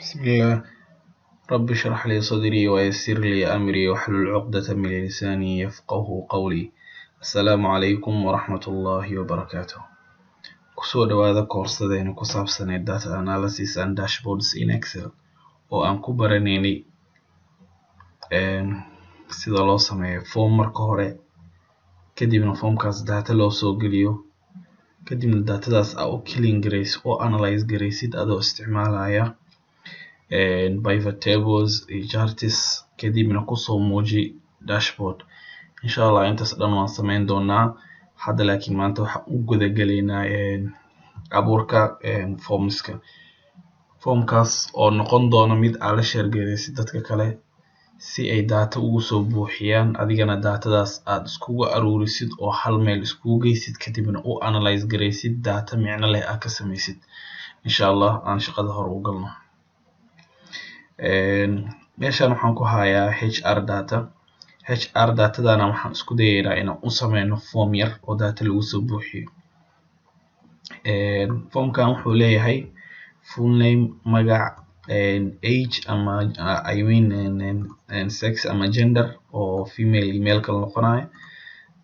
بسم الله، رب اشرح لي صدري ويسر لي أمري واحلل عقدة من لساني يفقه قولي. السلام عليكم ورحمة الله وبركاته. Kusoo dhawaada koorsadeena ku saabsaneyd Data Analysis and Dashboards in Excel, oo aan ku baranaynay sida loo sameeyo form marka hore, kadibna formkaas data loo soo geliyo, kadibna datadaas aa u clean garaysid oo analyze garaysid adoo isticmaalaya pivot tables iyo charts, kadibna kusoo muuji dashboard, insha Allah. Intaas dhan waan sameyn doonaa hadda, laakiin maanta waxaan u guda gelaynaa abuurka formska, formkaas oo noqon doona mid aad la share garaysid dadka kale si ay data ugu soo buuxiyaan, adigana datadaas aad iskugu aruurisid oo hal meel iskugu geysid, kadibna u analyze garaysid, data micno leh aad ka sameysid, insha Allah. Aan shaqada hore u galno. Meeshan waxaan ku hayaa HR data. HR datadana waxaan isku dayaynaa inaan u sameyno form yar oo data lagu soo buuxiyo. Formkan wuxuu leeyahay full name, magac, age ama, I mean, sex ama gender oo female iyo male kala noqonayo,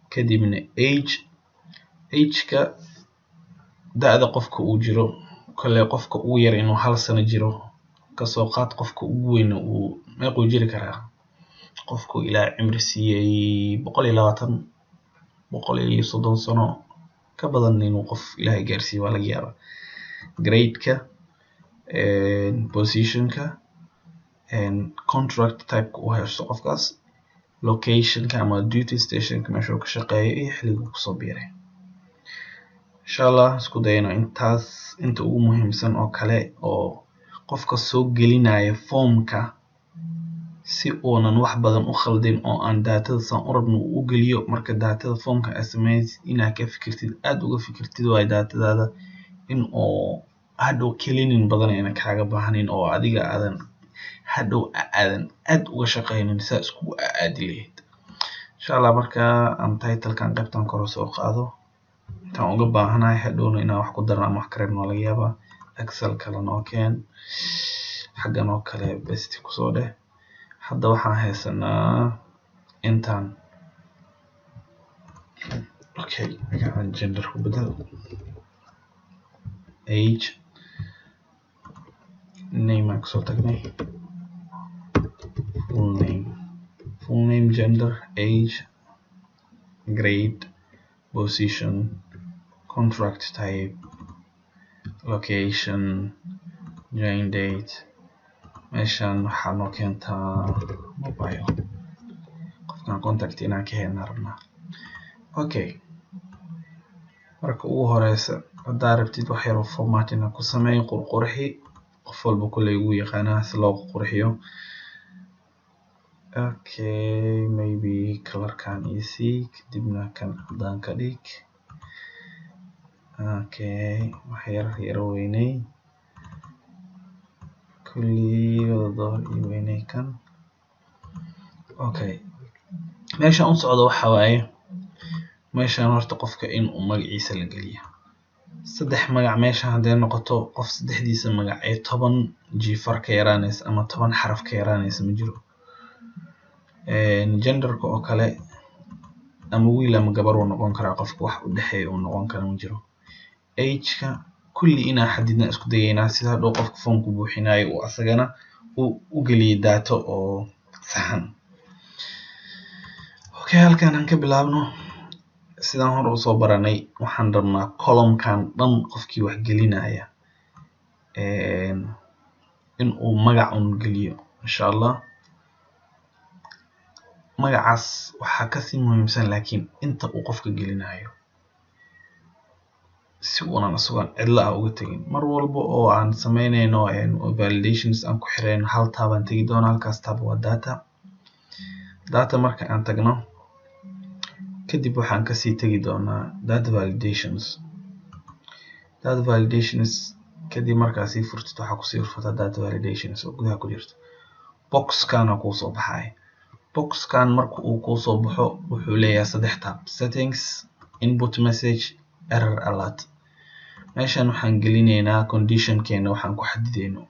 kadibna age. Ageka, da-da qofka uu jiro. Kale qofka ugu yar inuu 1 sano jiro kasoo qaad, qofka ugu weyna uu meequu jiri karaa? Qofku Ilaahay cimri siiyey 120, 130 sano ka badan inuu qof Ilaahay gaarsiiyo waa laga yaabaa. Gradeka, positionka, contract typeka uu haysto qofkaas, locationka ama duty stationka meesha uu ka shaqeeyo, iyo xilliga uu kusoo biiray, insha Allah. Isku dayno intaas, inta ugu muhiimsan oo kale oo qofka soo gelinaya formka, si uunan wax badan u khaldin oo aan datada saan u rabno uu u geliyo. Marka datada formka aad sameynaysid, inaad ka fikirtid, aad uga fikirtid waayo datadaada in oo hadhow cleaning badan ayna kaaga baahnayn, oo adiga aadan hadhow aadan aad uga shaqeynin saa iskugu aadi lahayd, insha Allah. Marka aan titlekan qaybtan kore soo qaado, intaan uga baahanahay hadhowna inaan wax ku darno ama wax ka reebno waa laga yaabaa. Excel kale noo keen, xaggan oo kale paste kusoo dheh. Hadda waxaan haysanaa intaan. Okay, magacan gender ku bedel, age, name aan kasoo tagnay, full name, full name, gender, age, grade, position, contract type, location, join date. Meeshan waxaa noo keentaa mobile, qofkan contact inaan ka helna rabnaa. Okay, marka ugu horeysa, haddaa rabtid wax yar oo format inaan ku sameeyo, qurqurxi. Qof walba kolley wuu yaqaanaa si loo qurxiyo. Okay, maybe colorkan isii, kadibna kan cadaan ka dhig. Okay, wax yar yaro weyney, kulli wada door iyo weyney kan. Okay, meeshan u socdo waxa waaye meeshan horta qofka in uu magaciisa la geliyo. Saddex magac meeshan hadday noqoto, qof saddexdiisa magac ee 10 jiifar ka yaraanaysa ama 10 xaraf ka yaraanaysa ma jiro. Genderka oo kale, ama wiil ama gabar uu noqon karaa qofka, wax u dhexeeya uu noqon kara ma jiro. Ageka kulli inaan xadidna isku dayaynaa, sida hadhow qofka foomku buuxinayo uu asagana uu u geliyay data oo saxan. Okay, halkan aan ka bilaabno. Sidaan hore usoo baranay, waxaan rabnaa columnkan dhan qofkii wax gelinaya in uu magac un geliyo, insha Allah. Magacaas waxaa kasii muhiimsan laakiin inta uu qofka gelinayo, si uunan isagoon cidla ah uga tegin. Mar walba oo aan sameyneyno validations aan ku xireyno, hal tab aan tegi doona. Halkaas tab waa data. Data marka aan tagno kadib, waxaan kasii tegi doonaa data validations. Data validations kadib markaa sii furtid, waxaa kusii furtaa data validations oo gudaha ku jirta. Boxkana kuusoo baxaya. Boxkan marka uu kuusoo baxo, wuxuu leeyahay saddex tab: settings, input message, error alert. Meeshan waxaan gelineynaa conditionkeena waxaan ku xadideyno.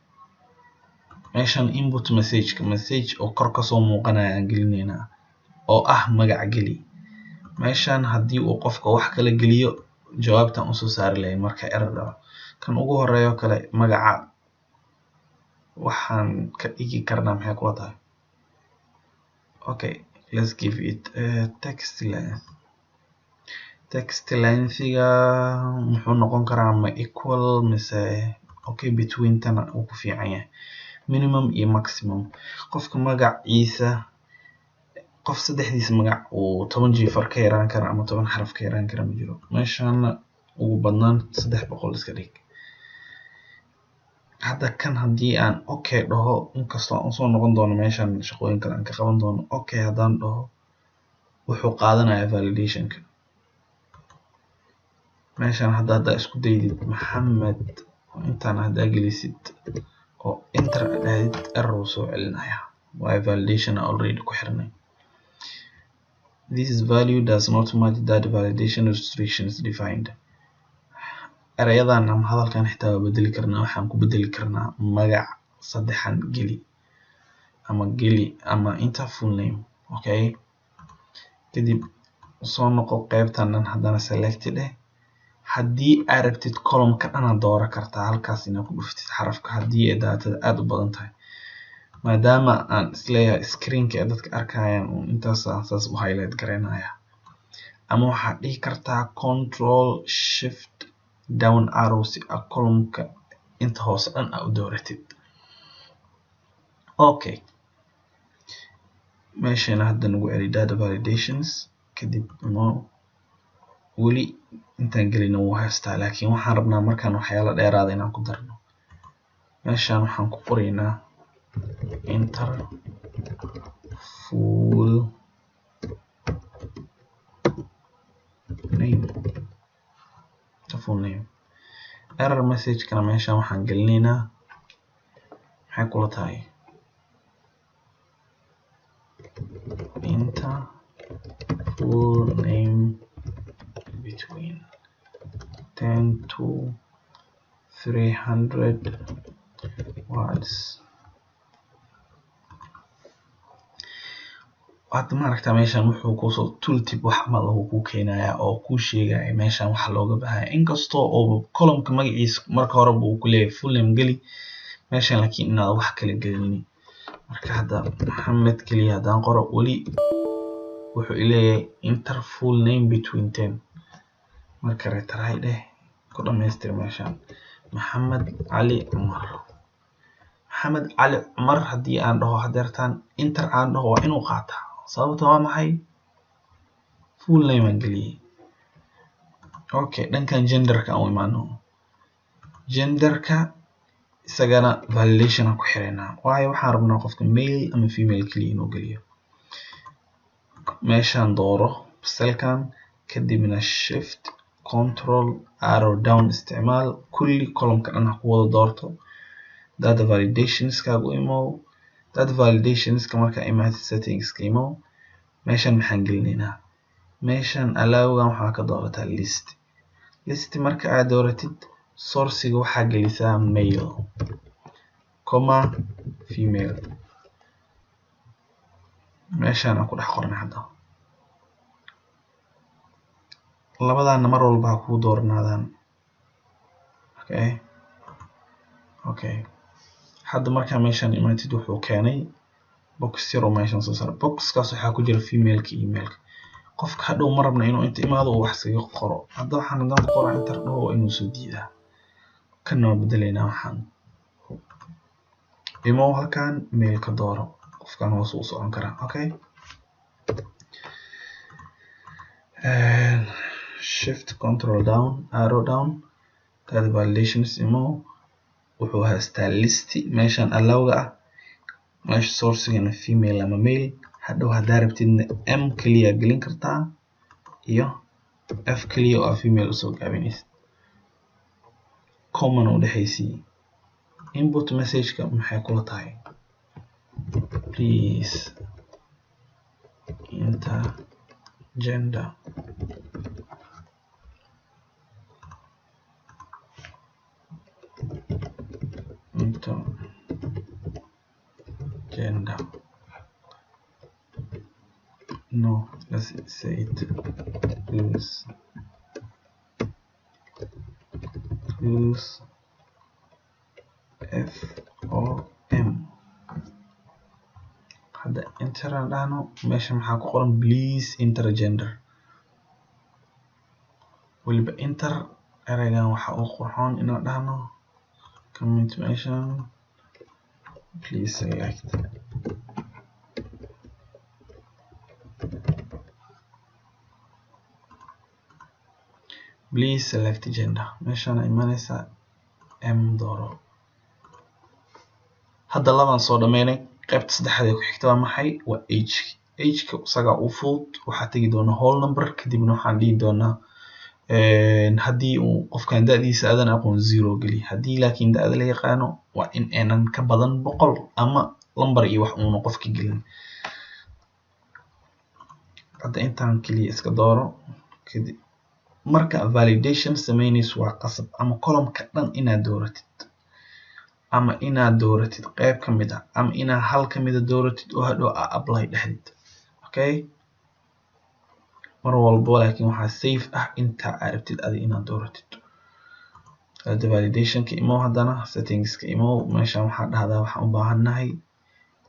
Meeshan input message-ka, message oo kor kasoo muuqanaya aan gelinaynaa oo ah magac geli. Meeshan haddii uu qofka wax kala geliyo, jawaabtan usoo saari lahayn marka error dhaco. Kan ugu horeeyo kale magaca waxaan ka dhigi karnaa, maxay kula tahay? Okay, let's give it a text length. Text length-iga muxuu noqon karaa? Ma equal mise? Okay, between tana uu ku fiican yahay, minimum iyo maximum. Qofka magaciisa, qof saddexdiisa magac uu 10 jiifar ka yaraan kara ama 10 xaraf ka yaraan kara ma jiro. Meeshana ugu badnaan 300 iska dhig. Hadda kan haddii aan okay dhaho, inkastoo aan usoo noqon doono meeshan, shaqooyin kale aan ka qaban doono, okay haddaan dhaho, wuxuu qaadanayaa validationka. Meeshan hadda haddaa isku daydid Maxamed, intaan haddaa gelisid oo enter dhahdid, error uu soo celinaya, waayo validation already ku xirnay. This value does not match that validation restrictions defined. Erayadan ama hadalkan xitaa waa bedeli karnaa. Waxaan ku bedeli karnaa magac saddexan geli ama geli ama enter full name. Okay, kadib soo noqo qeybtan dhan, haddana select dheh. Haddii aad rabtid column-ka dhana dooran kartaa, halkaas inaad ku dhuftid xarafka haddii ay daatada aad u badan tahay. Maadaama aan isleeyahay screenka ay dadka arkayaan uun intaas saas u highlight gareynaya. Ama waxaad dhihi kartaa Control Shift down arrow si aad column-ka inta hoose dhan aa u dooratid. Okay, meeshana hadda nagu celi data validations. Kadib mo weli intaan gelina wuu haystaa, laakiin waxaan rabnaa markaan waxyaalo dheeraada inaan ku darno. Meeshaan waxaan ku qoraynaa enter full name, enter full name. Error message-kana meeshaan waxaan gelinaynaa, maxay kula tahay? Enter full name between 10 to 300 words. Hadda ma aragtaa meeshan wuxuu kusoo tooltip wax camal uu kuu keenaya oo kuu sheegaya meeshan waxa looga baahanya, inkastoo oo column-ka magaciisa marka horeba uu ku leeyahay full name geli meeshan, laakiin inaad wax kala gelinin. Marka hadda Maxamed keliya haddaan qoro, weli wuxuu ileeyahay enter full name between 10. Marka retry dheh, ku dhamaystir meeshan Maxamed Cali Cumar. Maxamed Cali Cumar haddii aan dhaho hadeertaan enter aan dhaho, waa inuu qaataa. Sababta waa maxay? Full name aan geliyey. Okay, dhankan genderka aan u imaano. Genderka isagana validation aan ku xireynaa, waayo waxaan rabnaa qofka male ama female keliya inuu geliyo. Meeshaan dooro cellkan, kadibna Shift Control arrow down isticmaal, kulli column-ka dhan ha ku wada doorto. Data validationskaaga u imow. Data validationska markaa imaatid, settingska imow. Meeshan maxaan gelinaynaa? Meeshan allowgan waxaa ka doorataa list. List marka aad dooratid, sourciga waxaa gelisaa male comma female. Meeshaan aan ku dhex qornay hadda, labadaana mar walba ha kuu doornaadaan. Okay, hadda markaa meeshaan imaatid, wuxuu keenay box yar oo meeshan soo saaray. Boxkaas waxaa ku jira femaleka iyo maleka. Qofka hadhow ma rabna inuu inta imaado uu wax iskaga qoro. Hadda waxaan haddaan ku qoraa, enter dhaho, waa inuu soo diidaa. Kana waa bedelaynaa. Waxaan imow halkan, maleka dooro. Qofkan hoos u socon karaa. Okay, Shift Control down arrow down, data validations imow. Wuxuu haystaa listi meeshan allowga ah, meesha sourcigana female ama male. Hadhow haddaa rabtidna M keliya gelin kartaa iyo F keliya oo female usoo gaabinaysid, common u dhexaysii. Input message-ka maxay kula tahay? Please enter gender. Enter Gender. No, let's say it. Use F O M. Hadda enter aan dhahno, meesha maxaa ku qoran? Please enter gender. Weliba enter ereygan waxa uu qurxoon inaan dhahno comment meeshan, please select. Please select gender. Meeshaan imanaysa M dooro. Hadda labaan soo dhameynay. Qaybta saddexaad ee ku xigta waa maxay? Waa age. Age-ka isagaa u fudud. Waxaa tegi doonaa whole number, kadibna waxaan dhihi doonaa haddii uu qofkan da'diisa aadan aqoon 0 geli. Haddii laakiin da'da la yaqaano waa in aanan ka badan 100 ama lambar iyo wax uuna qofka gelin. Hadda intaan keliya iska dooro. Kadib marka validation sameynayso waa qasab ama column-ka dhan inaad dooratid, ama inaad dooratid qayb ka mid ah, ama inaad hal ka mid ah dooratid oo hadhow aa apply dhexdid. Okay, mar walbo laakiin waxaa safe ah inta aad rabtid adi inaad dooratid. Hadda validation-ka imow, haddana settings-ka imow. Meeshan waxaa dhahdaa waxaan u baahannahay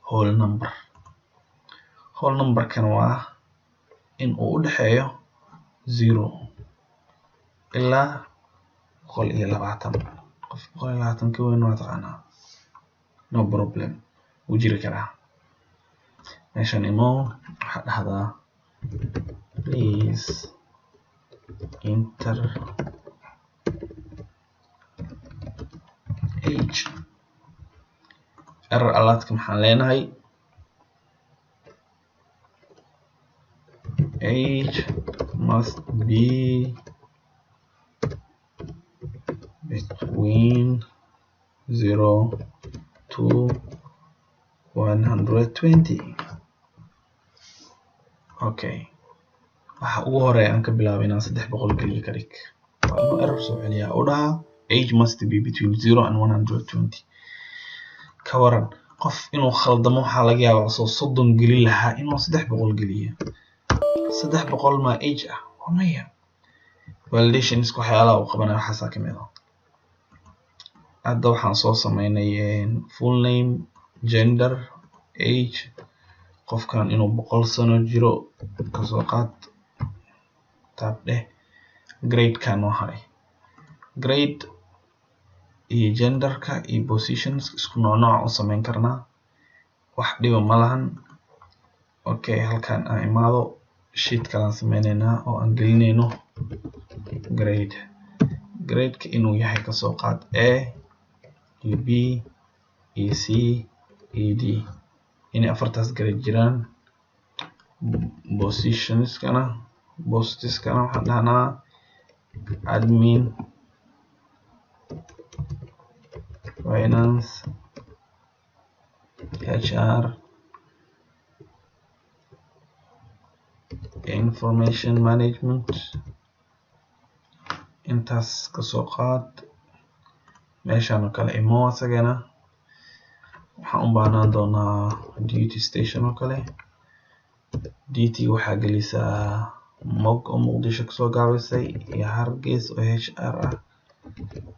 whole number. Whole number-kana waa in uu u dhexeeyo 0 ilaa 120. Qof 120 ka weyn waa taqaanaa, no problem, wuu jiri karaa. Meeshan imow, waxaa dhahdaa please enter age. Error alert-ka maxaan leenahay? Age must be between 0 to 120. Okay, waxa ugu horeeya aan ka bilaabay inaan 300 geliyo ka dhig. Waa inuu error soo celiyaa oo dhahaa age must be between 0 and 120. Ka waran qof inuu khaldamo, waxaa laga yaabaa soo 30 gelin lahaa inuu 300 geliyo. 300 ma age ah? Waa maya. Validations waxyaalaha uu qabanayo waxaasaa kamid ah. Hadda waxaan soo sameynay full name, gender, age. Qofkan inuu 100 sano jiro kasoo qaad, tab dheh. Grade-kan noo haray. Grade iyo genderka iyo positions isku nooc nooc u sameyn karnaa, wax dhiba ma lahan. Okay, halkan aan imaado, sheet kalaan sameyneynaa oo aan gelineyno grade. Grade-ka inuu yahay kasoo qaad A iyo B iyo C iyo D, inay afartaas grade jiraan. Positionskana, postiskana waxaan dhahnaa admin, finance, HR, information management. Intaas kasoo qaad. Meeshan oo kale imo, asagana waxaan u baahnaan doonaa duty station oo kale. DT waxaa gelisaa MOG oo Muqdisho kasoo gaabisay, iyo Hargeysa oo HR ah,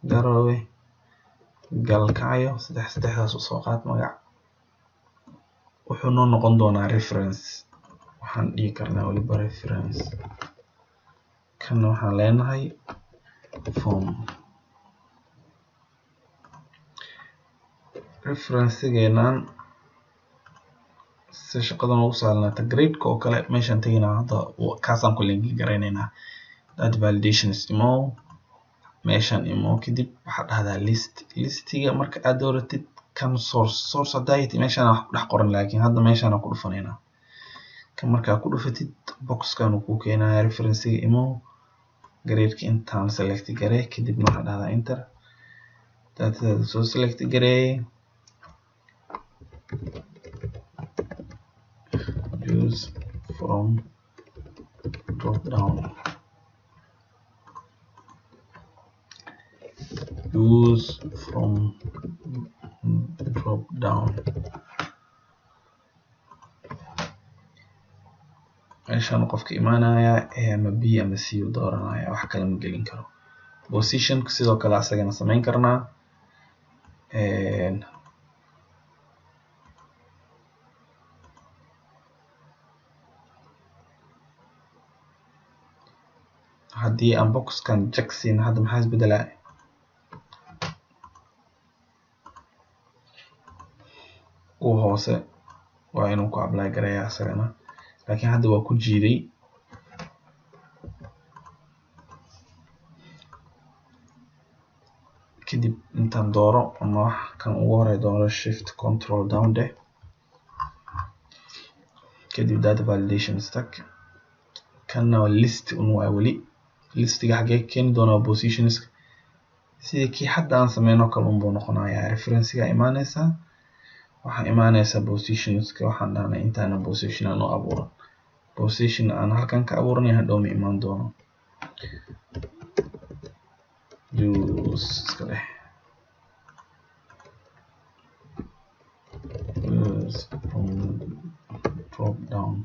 Garowe, Galkacyo. Saddexdaas usoo qaad magac. Wuxuu noo noqon doonaa reference. Waxaan dhihi karnaa weliba reference. Kana waxaan leenahay form. Referencegeenan si shaqadan ugu sahlanaato, grade-ka oo kale meeshaan teginaa hadda, kaasaan ku link garaynaynaa. Data validations imow, meeshaan imow, kadib waxaad dhahdaa list. Listiga marka aad dooratid kan source haddaa meeshaan wax ku dhex qoran, laakiin hadda meeshaan ku dhufanaynaa. Kan markaa ku dhufatid boxkan uu kuu keenaya. Referencega imow, grade-ka intaan select garee, kadibna waxaad dhahdaa enter. Datadaada soo select garee, choose from drop down, use from drop down. Meeshaan qofka imaanaya A ama B ama C u dooranaya, wax kale ma gelin karo. Position sidoo kale asagana samayn karnaa. Haddii aan boxkan check siino hadda maxaa isbedelaya? Kuwa hoose waa inuu ku apply gareeya asagana, laakiin hadda waa ku jiiday. Kadib intaan dooro ama wax kan ugu horey dooro, shift control down deh, kadib data validation stack. Kanna waa list un, waa weli listiga. Xagee keeni doonaa positions? Sidii kii hadda aan sameyno kale unbuu noqonayaa. Referencega imaaneysaa, waxaa imaaneysaa positionska. Waxaan dhahnay intaana position aan u abuuran, position aan halkan ka abuuranay hadhow ma imaan doono. Use iska dheh, use from drop down.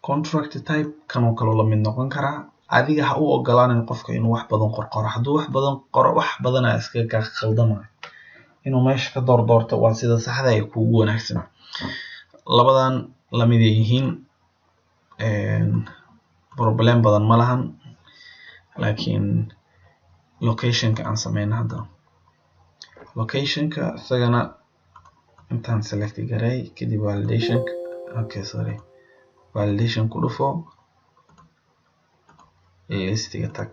Contract type kanoo kaloo lamid noqon karaa. Adiga ha u ogolaanin qofka inuu wax badan qorqoro. Hadduu wax badan qoro, wax badanaa iskaga kaa khaldamayo. Inuu meesha ka doordoorto waa sida saxda ee kuugu wanaagsan. Labadan lamid ay yihiin, problem badan ma lahan. Laakiin locationka aan sameyno hadda, locationka isagana intaan select garay, kadib validation, okay, sorry, validation ku dhufo, listiga tag.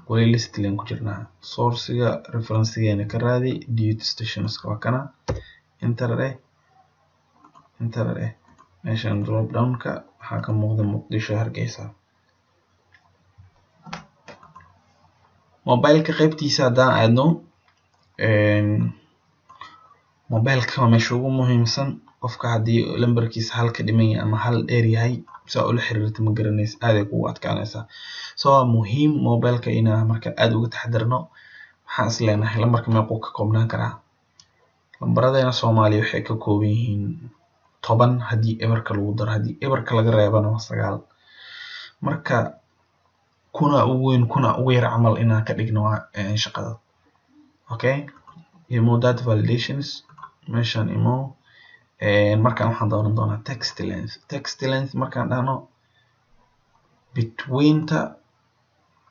Weli list leen ku jirnaa. Sourcega referencegeena ka raadi, duty stationska waa kana. Enter dheh, enter dheh. Meeshan drop downka waxaa ka muuqda Muqdisho, Hargeysa. Mobileka qaybtiisa haddaan aadno, mobileka waa meesha ugu muhiimsan. Qofka haddii lambarkiisa hal ka dhiman yahay ama hal dheer yahay, saa ula xiriirta ma garanaysa, aad ay kugu adkaanaysaa. So waa muhiim mobileka inaan marka aad uga taxadarno. Waxaan is leenahay lambarka meequu ka koobnaan karaa? Lambaradeena Soomaaliya waxay ka kooban yihiin 10 haddii eberka lagu daro, haddii eberka laga reebana waa 9. Marka kuna ugu weyn kuna ugu yar camal inaan ka dhigno waa shaqada. Okay, imo data validations, meeshaan imo. Markaan waxaan dooran doonaa text length. Text length markaan dhahno, betweenta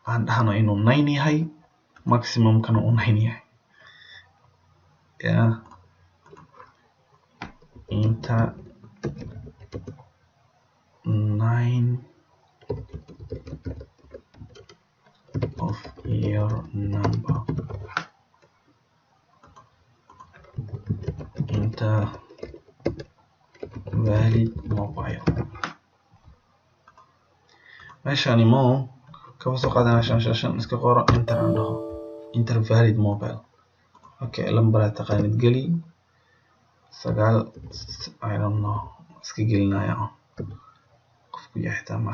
aan dhahno inuu 9 yahay, maximumkana uu 9 yahay. Yeah, enter 9 of your number, enter valid mobile. Meeshaan imo, kaba soo qaadana shan shan shan iska qoro, enter aan dhaho, enter valid mobile. Okay, lambaraa taqaanid geli, 9, I don't know, iska gelinaya qofku yahay xitaa ma.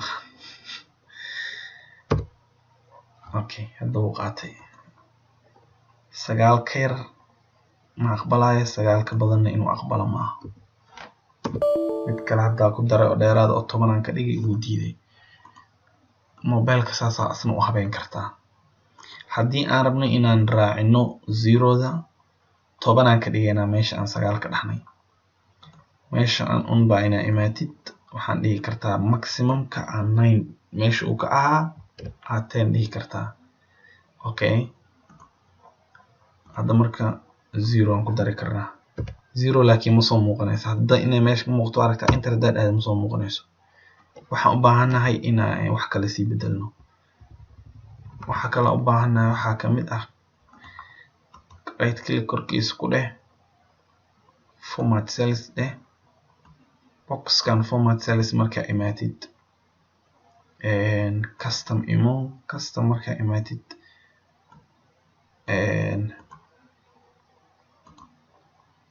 Okay, hadda wuu qaatay. 9 ka yar ma aqbalayo, 9 ka badanna inuu aqbalo maaha. Mid kale haddaa ku daray oo dheeraad oo 10 aan ka dhigay, wuu diiday. Mobileka saasaa asna u habeyn kartaa. Haddii aan rabno inaan raacino zeroda, 10 aan ka dhigaynaa meesha aan 9 ka dhahnay. Meesha aan unbaa inaa imaatid, waxaan dhihi kartaa maximumka aan 9 meesha uu ka ahaa aad 10 dhihi kartaa. Okay, hadda marka 0 aan ku dari karnaa. 0 laakiin ma soo muuqanayso. Hadda inay meesha ka muuqato aragtaa, enter haddaad aado ma soo muuqanayso. Waxaan u baahannahay inaan wax kale sii bedelno. Waxa kale u baahannahay waxaa kamid ah, right click korkiisa ku dheh, format cells dheh. Boxkan format cells markaa imaatid, custom imo. Custom markaa imaatid,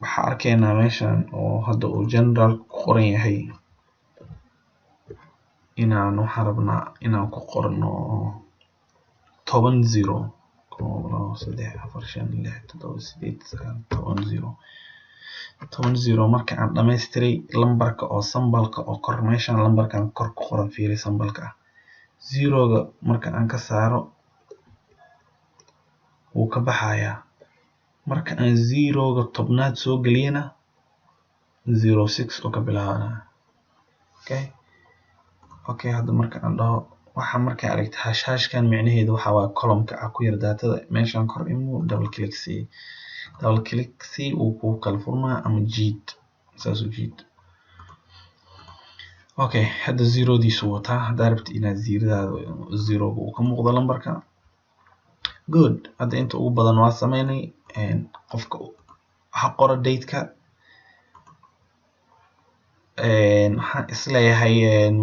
waxaa arkaynaa meeshan oo hadda uu general ku qoran yahay inaan waxaan rabnaa inaan ku qorno 10 zero. 1 2 3 4 5 6 7 8 9 10 0 10 0. Marka aan dhammaystiray lambarka oo sambalka oo kor meeshan lambarkan kor ku qoran fiiri sambalka ah zeroga marka aan ka saaro wuu ka baxayaa. Marka aan zeroga tobnaad soo geliyana 06 oo ka bilaabanaya. Okay, hadda marka aan dhaho waxa marka aragtay hash hashkan micnaheedu waxa waa column-ka ah ku yar daatada meeshan kor imuu double click c, double click c uu ku kala furmaa ama jiid saas u jiid. Okay, hadda zero-diisu wataa. Haddaa rabtid inaad zerodaada zeroga uu ka muuqdo lambarka. Good, hadda inta ugu badan waa sameynay. Qofka ha qoro date-ka. Waxaan isleeyahay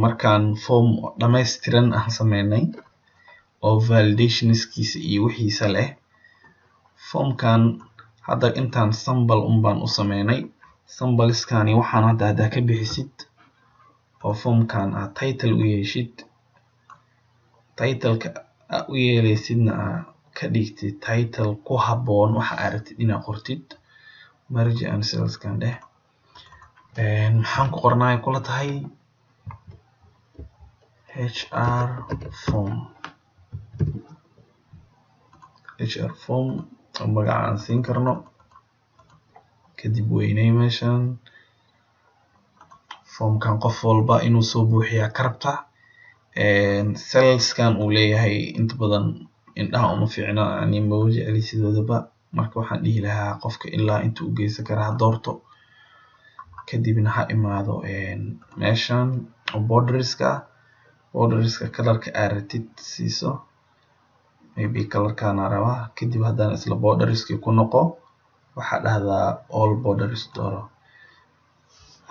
markaan form dhammaystiran aan sameynay oo validationskiisa iyo wixiisa leh. Formkan hadda intaan sambal un baan u sameynay. Sambalskani waxaan hadda haddaa ka bixisid oo formkan aad title u yeeshid, titleka aad u yeelaysidna aad ka dhigtid title ku habboon waxa aad rabtid inaad qortid. Merge and saleskan dheh. Maxaan ku qornaa kula tahay HR form, HR form oo magaca aan siin karno. Kadib weynay meeshan formkan qof walba inuu soo buuxiyaa ka rabta. Saleskan uu leeyahay inta badan indhaha uma fiicna, yani ma jecli sidoodaba. Marka waxaan dhihi lahaa qofka ilaa inta uu geysan kara ha doorto, kadibna ha imaado meeshan oo borderska ah. Borderska kalarka aad rabtid siiso, maybe kalarkaan aan rabaa. Kadib haddana isla borderski ku noqo, waxaa dhahdaa all borders dooro.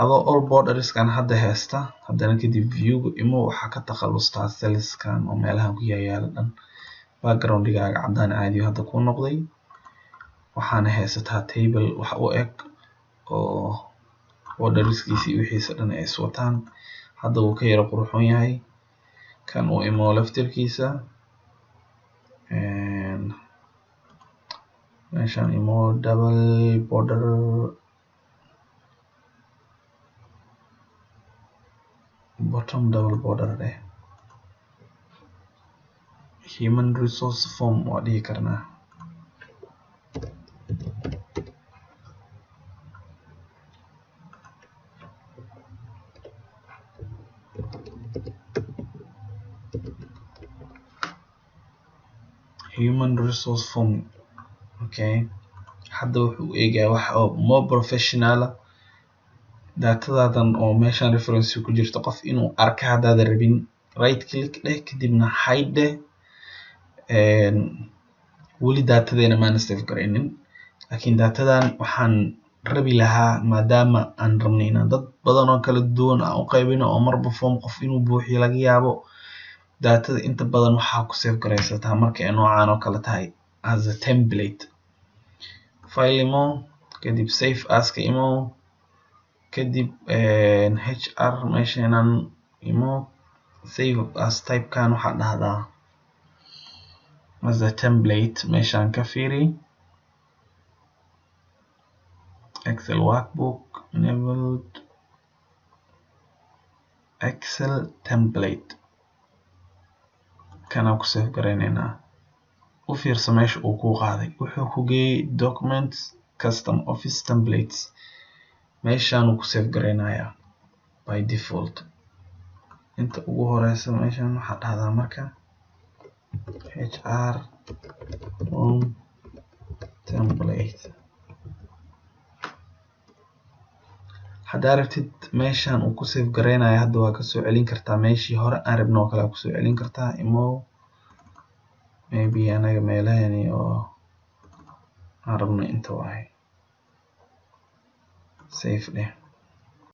Adoo all borderskan hadda haysta, haddana kadib view-ga imo, waxaa ka takhalustaa saleskan oo meelahan ku yaala dhan. Background-gaaga caddaan caadi hadda ku noqday. Waxaana haysataa table wax u eg oo borderskiisa iyo wixiisa dhan ay is wataan. Hadda wuu ka yara qurxoon yahay. Kan uu imo laftirkiisa. Meeshan imo double border, bottom double border dheh. Human resource form waa dhihi karnaa. Human resource form. Okay, hadda wuxuu u eegayaa wax oo more professional ah. Daatadaadan oo meeshan reference ku jirto qof inuu arka haddaadan rabin, right click dheh, kadibna hide dheh. Weli daatadeena maana save garaynin, laakiin daatadan waxaan rabi lahaa maadaama aan rabnay inaan dad badan oo kala duwan aan u qaybino oo marba form qof inuu buuxiyo laga yaabo. Daatada inta badan waxaa ku save garaysataa marka ay noocaan oo kale tahay as a template. File imo, kadib save as ka imo, kadib HR meeshan imo, save as type kan waxaa dhahdaa as a template. Meeshan ka fiiri Excel workbook enabled Excel template kana ku save garaynaynaa. U fiirso meesha uu ku qaaday, wuxuu ku geeyay documents custom office templates. Meeshan uu ku save garaynayaa by default. Inta ugu horeysa meeshan waxaa dhahdaa marka HR form template. Haddaa rabtid meeshan uu ku save garaynayo hadda waa kasoo celin kartaa meeshii hore aan rabno oo kale kusoo celin kartaa. Imo maybe anaga meelahani oo aan rabno inta waaye. Save dheh.